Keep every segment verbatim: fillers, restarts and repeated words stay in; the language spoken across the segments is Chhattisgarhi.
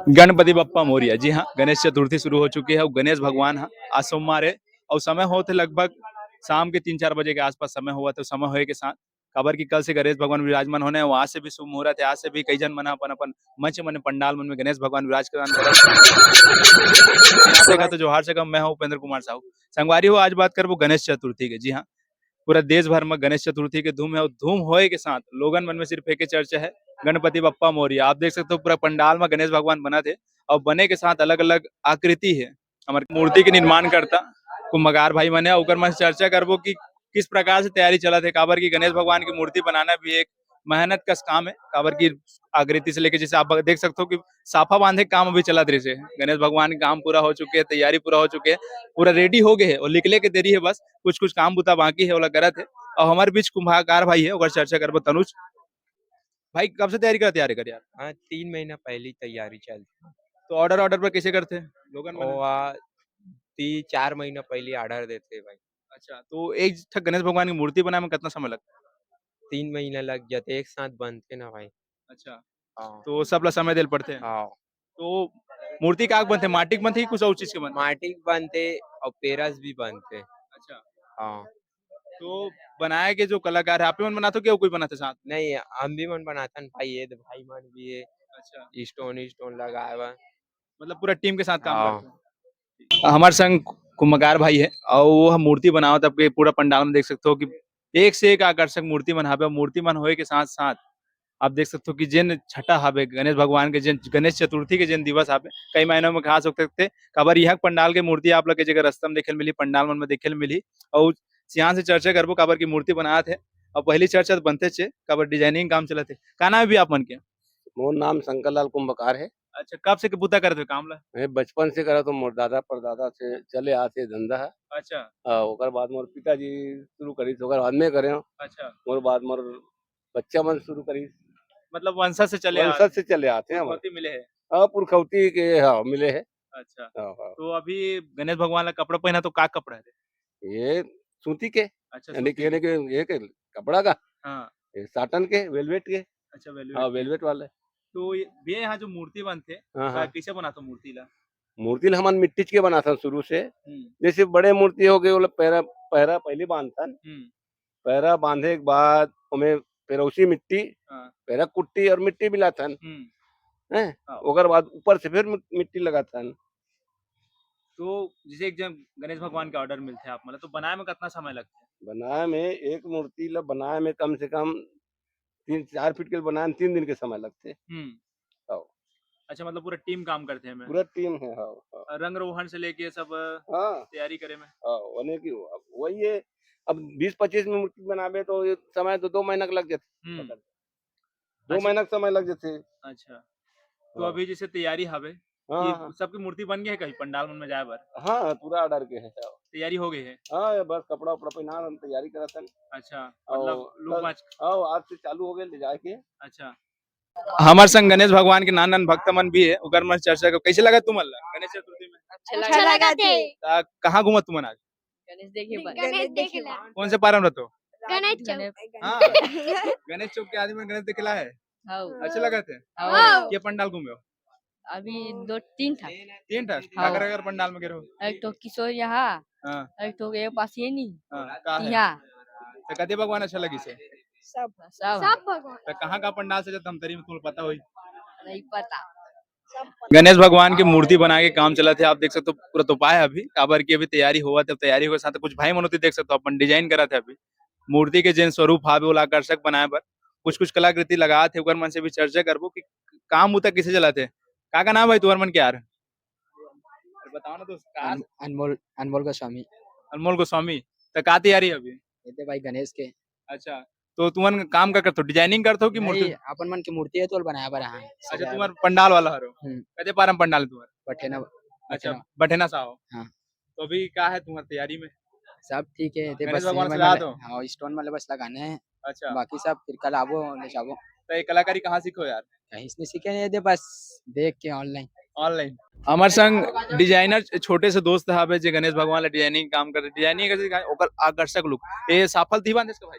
गणपति बप्पा मोरिया। जी हाँ, गणेश चतुर्थी शुरू हो चुकी है और गणेश भगवान ह आज सोमवार है और समय होत है लगभग शाम के तीन चार बजे के आसपास समय हुआ, तो समय होए के साथ काबर कि कल से गणेश भगवान विराजमान होने हैं, आज से भी शुभ मुहूर्त है, आज से भी कई झन मन अपन अपन मंच मन पंडाल मन में गणेश भगवान विराजमान करत। तो जोहार सकम, मैं हूँ उपेंद्र कुमार साहू। संगवारी हो, आज बात करबो गणेश चतुर्थी के। जी हाँ, पूरा देश भर में गणेश चतुर्थी के धूम है और धूम होए के साथ लोगन मन में सिर्फ एक ही चर्चा है, गणपति बप्पा मोरिया। आप देख सकते हो पूरा पंडाल में गणेश भगवान बनत है और बने के साथ अलग अलग आकृति है। हमारे मूर्ति के निर्माण करता कुंभकार भाई मन है, ओकर मन से चर्चा करबो कि किस प्रकार से तैयारी चलत है, काबर कि गणेश भगवान की मूर्ति बनाना भी एक मेहनत का काम है, काबर कि आकृति से लेके, जैसे आप देख सकते हो कि साफा बांधे के काम अभी चलत रहिस है, गणेश भगवान के काम पूरा हो चुके है, तैयारी पूरा हो चुके है, पूरा रेडी हो गए है और निकले के देरी है, बस कुछ कुछ काम बुता बाकी है, ओला करत है। और हमारे बीच कुंभकार भाई है, ओकर चर्चा करबो। तनुज भाई, कब से तैयारी करत यार, कर यार? हाँ, तीन महीना पहले ही तैयारी चलती है। तो ऑर्डर ऑर्डर पर कैसे करते हैं लोगन मन? वो आ, ती चार महीना पहले ऑर्डर देते हैं भाई। अच्छा, तो एक ठक गणेश भगवान की मूर्ति बनाए में कितना समय लगता है? तीन महीना लग जाते, एक साथ बनते ना भाई। अच्छा, हाँ। तो सब ला समय देल पड़ते हैं। हाँ। तो मूर्ति का बनते, माटी के बनते कि कुछ और चीज के बनते? माटी के बनते और पेरस भी बनते। अच्छा, हाँ। तो बनाए के जो कलाकार है, आप ही मन बनाते हो कि कोई बनाते साथ? नहीं, हम भी मन बनाथन भाई, ये भाई मन भी है। अच्छा, स्टोन स्टोन लगाए हुआ। मतलब पूरा टीम के साथ काम हाँ। करते हो। हमारे संग कुंभकार भाई है और वो हम मूर्ति बनावत, आपके पूरा पंडाल में देख सकते हो कि एक से एक आकर्षक मूर्ति मन हावे। मूर्ति मन होए के साथ साथ आप देख सकते हो कि जेन छठा हावे गणेश भगवान के, जेन गणेश चतुर्थी के जेन दिवस हावे, कई मायनों में खास हो सकते, काबर यह पंडाल के मूर्ति आप लोग के जगह रस्ता में देखे मिली, पंडाल मन में देखे मिली। और सियान से चर्चा करबो काबर की मूर्ति बनात है और पहली चर्चा तो बनते छे काबर डिजाइनिंग काम चलत है। का नाम है भी आप मन के? मोर नाम शंकर लाल कुंभकार है। अच्छा, कब से के बुता करत हो काम ला? मैं बचपन से करा तो मोर दादा परदादा से चले आते धंधा है। अच्छा, आ, ओकर बाद मोर पिताजी शुरू करी तो ओकर बाद मैं करे हूँ। अच्छा, मोर बाद मोर बच्चा मन शुरू करी। मतलब वंशज से चले आ- वंशज से चले आते हैं हमारे। पुरखौती मिले है। हाँ, पुरखौती के, हाँ, मिले है। अच्छा, हाँ, हाँ। तो अभी गणेश भगवान ला कपड़ा पहना तो का कपड़ा है? ये सूती के, अच्छा, यानी सूती कि, यानी के। कि ये के कपड़ा का, हाँ, ये साटन के, वेलवेट के। अच्छा, वेलवेट हाँ, के। वेलवेट वाले। तो ये भैया, यहाँ जो मूर्ति बनते हाँ, का-, हाँ। कैसे बनाते हो मूर्ति ला? मूर्ति ला हमन मिट्टी के बनाथन शुरू से। हम्म, जैसे बड़े मूर्ति हो गए, ओला पैरा, पैरा पहले बांधथन। हम्म, पैरा बांधे के बाद ओमे पेरौसी मिट्टी, हाँ, पैरा कुट्टी और मिट्टी मिलाथन, हम्म। हैं? हाँ। ओकर बाद ऊपर से फिर मि-, मिट्टी लगाथन। तो जैसे एक जन गणेश भगवान के ऑर्डर मिलते हैं आप, मतलब, तो बनाए में कितना समय लगता है? बनाए में, एक मूर्ति ला बनाए में कम से कम तीन चार फीट के बनाए में तीन दिन के समय लगते। हम्म। हाँ। अच्छा, मतलब पूरा टीम काम करते हैं मैं। पूरा टीम है। हाँ, हाँ। रंग रोहन से लेके सब हाँ, तैयारी करे में। हाँ, वने की अब वही है, अब बीस पच्चीस में मूर्ति बनाबे तो ये समय तो दो महीना के लग जाते। हम्म। दो अच्छा। महीना के समय लग जाते। अच्छा, तो हाँ। अभी जैसे तैयारी हवे हाँ, कि हाँ। सबकी मूर्ति बन गई है कहीं पंडाल मन में जाए बर? हाँ, पूरा ऑर्डर के है। तैयारी हो गई है? हाँ, ये बस कपड़ा उपड़ा पहना हम तैयारी करत हन। अच्छा, और मतलब लुक कल- माच। हाँ, आज से चालू हो गए ले जाए के। अच्छा, हमार संग गणेश भगवान के नान नान भक्त मन भी है, ओकर मन से चर्चा कर। कैसे लगा तुमन ला गणेश चतुर्थी में? अच्छा लगा थे। ता कहाँ घूमत तुमन आज? गणेश देखे बर। गणेश देखे ला। कौन से पारा में रहते हो? गणेश चौक। हाँ, गणेश चौक के आदमी मन गणेश देखे ला है। हाँ। अच्छा लगा थे? हाँ। के पंडाल घूमे हो? अभी दो तीन था। तीन ठा। हाँ। काकर काकर पंडाल में गे रहो? एक तो किशोर यहाँ, हाँ। एक तो ये पास ये नहीं। हाँ, का है? यहाँ। तो कदे भगवान अच्छा लगी से? सब। सब भगवान। तो कहाँ का पंडाल से जब धमतरी में तुम्हें पता होई? नहीं पता। गणेश भगवान की मूर्ति बना के काम चला थे। आप देख सकते हो पूरा तोपाय है अभी, काबर की अभी तैयारी हुआ थे। तैयारी के साथ कुछ भाई मनोती देख सकते हो अपन डिजाइन करा थे अभी मूर्ति के जेन स्वरूप हावे ओला आकर्षक बनाए बर कुछ कुछ कलाकृति लगा थे। ओकर मन से भी चर्चा करबो कि काम उता किसे चला थे। का का नाम भाई तुम्हार मन के यार? बताओ ना दोस्त, का अन-, अनमोल अनमोल गोस्वामी। अनमोल गोस्वामी। तो का तैयारी है अभी? ये दे भाई गणेश के। अच्छा, तो तुमन काम का करते हो, डिजाइनिंग करते हो कि मूर्ति? नहीं, अपन मन की मूर्ति है तो बनाया बर, हाँ। अच्छा, तुम्हार पंडाल वाला हरो। हम्म। कदे पारम पंडाल है तुम्हारा? बठेना। अच्छा, बठेना सा हो। हाँ। तो अभी का है तुम्हारा तैयारी में? सब ठीक है, ते गणेश बस भगवान ये से मन लगा वाले- दो। हाँ, स्टोन वाले बस लगाने हैं। अच्छा, बाकी सब फिर कल आबो, ले जाबो। तो ये कलाकारी कहाँ सीखो यार? कहीं से नहीं सीखे, ये दे बस देख के ऑनलाइन। ऑनलाइन। हमारे संग डिजाइनर छोटे से दोस्त हावे जे गणेश भगवान ला डिजाइनिंग काम करे। डिजाइनिंग कैसे दिखाए? ओकर आकर्षक लुक। ये साफल थी बांधे इसका भाई?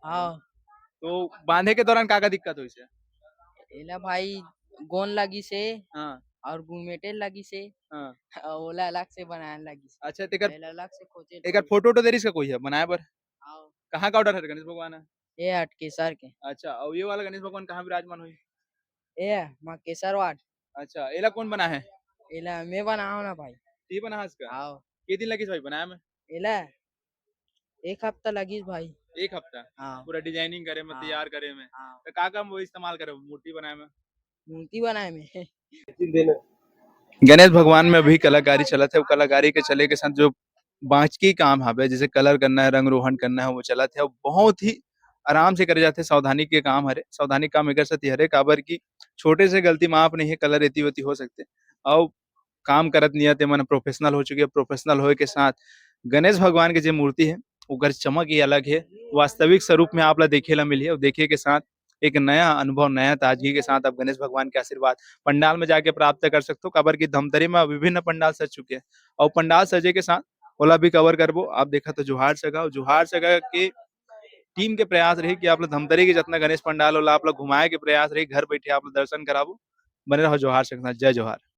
हाँ। तो बांधे के दौरान का का दिक्कत होइसे? एला भाई गोंद लगिस हे हाँ। और गुमेटेल लगिस हे। हाँ। और ओला अलग से बनाए लगिस हे। अच्छा, तेकर एला अलग से खोजे एकर फोटो तो दे रिस का कोई है बनाए बर? आओ। कहाँ का ऑर्डर है गणेश भगवान है? ये अटकेसर के। अच्छा, और ये वाला गणेश भगवान कहाँ विराजमान हुई? ये मकेसर वाट। अच्छा, एला कौन बना है? एला मैं बनाओ ना भाई। ये बना है इसका? आओ। के दिन लगिस भाई बनाए में? एला एक हफ्ता लगिस भाई। एक हफ्ता? हाँ। पूरा डिजाइनिंग करे में, हाँ। तैयार करे में। हाँ। तो का का वो इस्तेमाल करे मूर्ति बनाए में? मूर्ति बनाए में। गणेश भगवान में अभी कलाकारी चलत है, वो कलाकारी के चले के साथ जो बाकी काम हवे, जैसे कलर करना है, रंग रोहन करना है, वो चलत है। बहुत ही आराम से करे जाते, सावधानी के काम हरे, सावधानी काम एकर सेती हरे, काबर कि छोटे से गलती माफ नहीं है, कलर एती ओती हो सकते। और काम करत नियत मन प्रोफेशनल हो चुके हैं। प्रोफेशनल होए के साथ गणेश भगवान के जे मूर्ति है, ओकर चमक ही अलग है, वास्तविक स्वरूप में आप ला देखे ला मिली है। और देखे के साथ एक नया अनुभव, नया ताजगी के साथ आप गणेश भगवान के आशीर्वाद पंडाल में जाके प्राप्त कर सकते हो, काबर कि धमतरी में विभिन्न पंडाल सज चुके हैं और पंडाल सजे के साथ ओला भी कवर करबो। आप देखा तो जोहार सगा, जोहार सगा के टीम के प्रयास रही कि आप लोग धमतरी के जितना गणेश पंडाल होला, आप लोग घुमाए के प्रयास रही, घर बैठे आप लोग दर्शन कराबो। बने रहो जोहार सगा, जय जोहार।